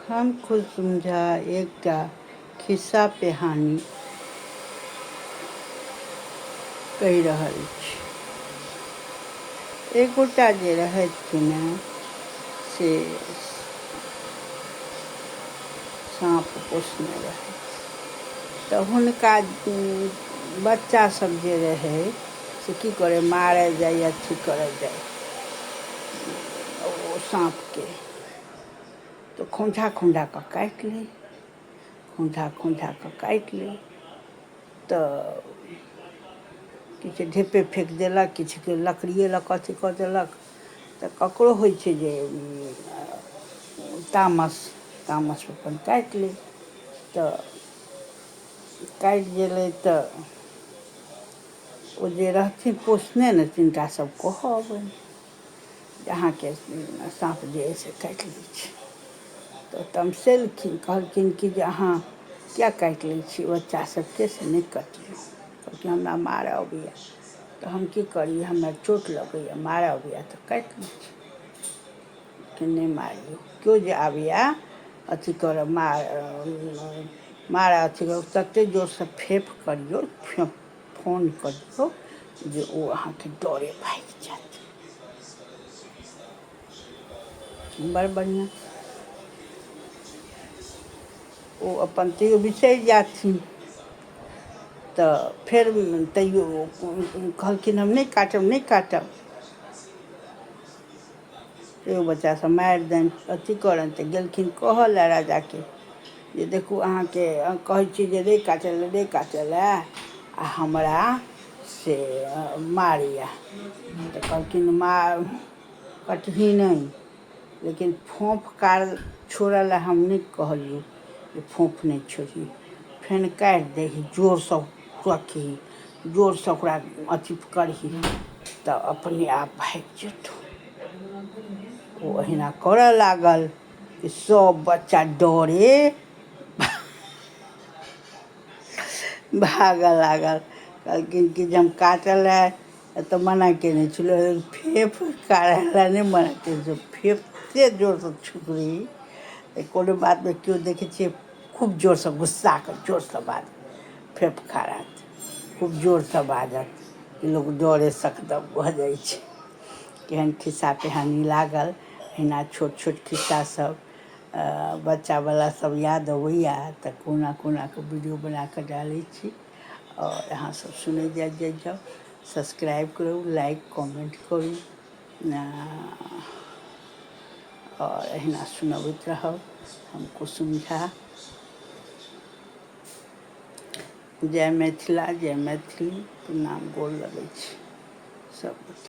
हम कुसुम झा एकटा खिस्सा पिहानी कहि रहल छी। एक गोटा जे रहथि ने से साँप पोसने रहथि तऽ हुनका बच्चा सब जे रहै से की करै मारय जाइ अथी करय जाइ ओ साँपके। तऽ खौंझा खौंझा कऽ काटि लै खौंझा खौंझा कऽ काटि लै तऽ किछु ढेपे फेक देलक किछुके लकड़िए लऽ कऽ अथी कऽ देलक तऽ ककरो होइ छै जे तामस तामस अपन काटि लै तऽ काटि गेलै तऽ ओ जे रहथिन पोसने ने तिनका सब कहऽ अबनि जे अहाँके साँप जे अइ से काटि लै छै तऽ तमसेलखिन कहलखिन कि जे अहाँ किया काटि लै छी बच्चा सबके से नहि कटियौ कहलखिन हमरा मारऽ अबैया तऽ हम की करी हमरा चोट लगैया मारऽ अबैया तऽ काटि लै छी कि नहि मारियौ केओ जे आबैया अथी करऽ मारऽ अथी करऽ तते जोरसँ फेफ करियौ फोन करियौ जे ओ अहाँके डरे भागि जायत। बड़ बढ़िआँ ओ अपन तैयो बिसरि जाथिन तऽ फेर तैयो कहलखिन हम नहि काटब नहि काटब। तैयो बच्चा सब मारि दैन अथी करनि तऽ गेलखिन कहऽ लए राजाके जे देखू अहाँके कहै छी जे नहि काटै लए नहि काटै लए आ हमरा से मारैए तऽ कहलखिन मार कटही नहि लेकिन फोँफ कार छोड़ऽ लए हम नहि कहलियौ जे फोँफ नहि छोड़ही फेन काटि दही जोरसँ रखही जोरसँ ओकरा अथी करही तऽ अपने आप भागि जेतौ। ओ अहिना करऽ लागल कि सब बच्चा डरे भागऽ लागल। कहलखिन कि जे हम काटऽ लए तऽ मना केने छलहुँ फेफ काटऽ लए नहि मना केने छलहुँ फेफते जोरसँ छुकली तऽ कोनो बातमे केओ देखै छियै खूब जोरसँ गुस्साके जोरसँ बात फेफ खारत खूब जोरसँ बाजत लोक डरे सकदम भऽ जाइ छै। केहन खिस्सा पिहानी लागल एहिना छोट छोट खिस्सा सब बच्चावला सब याद अबैया तऽ कोना कोनाके वीडियो बनाकऽ डालै छी आओर अहाँ सब सुनै जाइ जाइ जाउ सब्सक्राइब करू लाइक कमेन्ट करू आओर एहिना सुनबैत रहब। हम कुसुम झा। जय मिथिला जय मैथिली। प्रणाम गोर लगै छी सब।